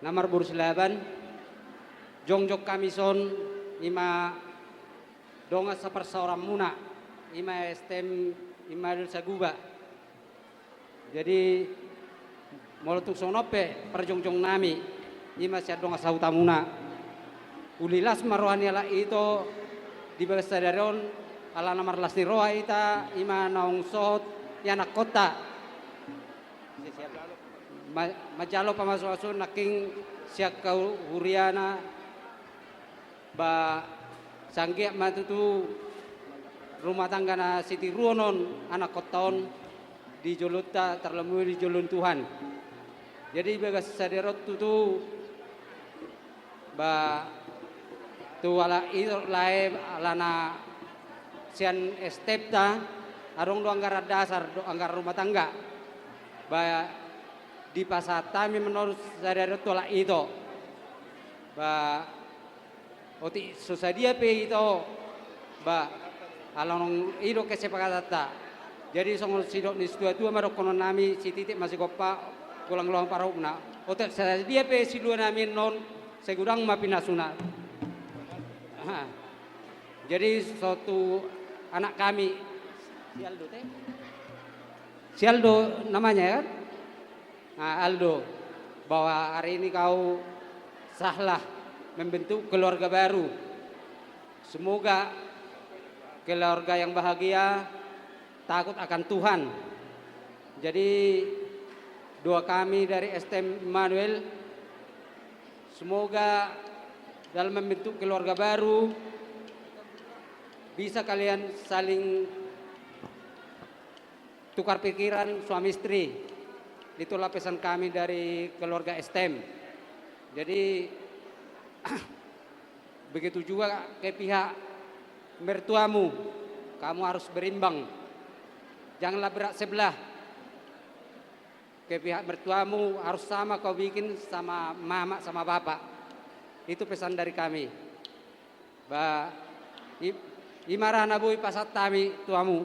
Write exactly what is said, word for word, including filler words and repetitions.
Na marboru Silaban, jongjong hami son, ima dongan saparsaoranmuna, ima S T M, ima Immanuel Saguba. Jadi, molo tung songon on pe parjongjong nami, ima sian dongan sahutamuna. Uli las ma roha ni halak ito di bagas sadari on, alana marlas ni roha hita, ima naung sohot ianakhonta. Ma-, manjalo pamasumasu nangkin sian huriana, ba sanggiat ma tutu rumah tangga na sitiruon on anakhonta on di jolonta, tarlumobi di jolo ni Tuhan. Jadi, bagas sadari on tutu, ba, tu halak ito lae, alana sian stepta, adong do anggaran dasar, do anggaran rumah tangga. Ba, dipasahat hami ma on sadari on tu halak ito. Ba, otik so sadia pe ito, ba, alana i do kesepakatanta. Jadi, songon sidok ni situatua ma dohonon nami, sititik ma sigompa, golang-golang pangarahutna. Otik sadia pe silua nami on, sai godang ma pinasuna. Aha. Jadi, so tu anak kami, si Aldo te? Si Aldo namanya, ya kan? Nah, Aldo, bahwa hari ini kau sahlah membentuk keluarga baru. Semoga keluarga yang bahagia, takut akan Tuhan. Jadi, doa kami dari S T M Immanuel, semoga dalam membentuk keluarga baru, bisa kalian saling tukar pikiran suami istri. Itulah pesan kami dari keluarga S T M. Jadi, begitu juga ke pihak mertuamu, kamu harus berimbang. Janganlah berat sebelah. Ke pihak mertuamu harus sama kau bikin sama mama, sama bapak. Itu pesan dari kami. Ba, i-, ima ra na boi pasahat hami tu hamu.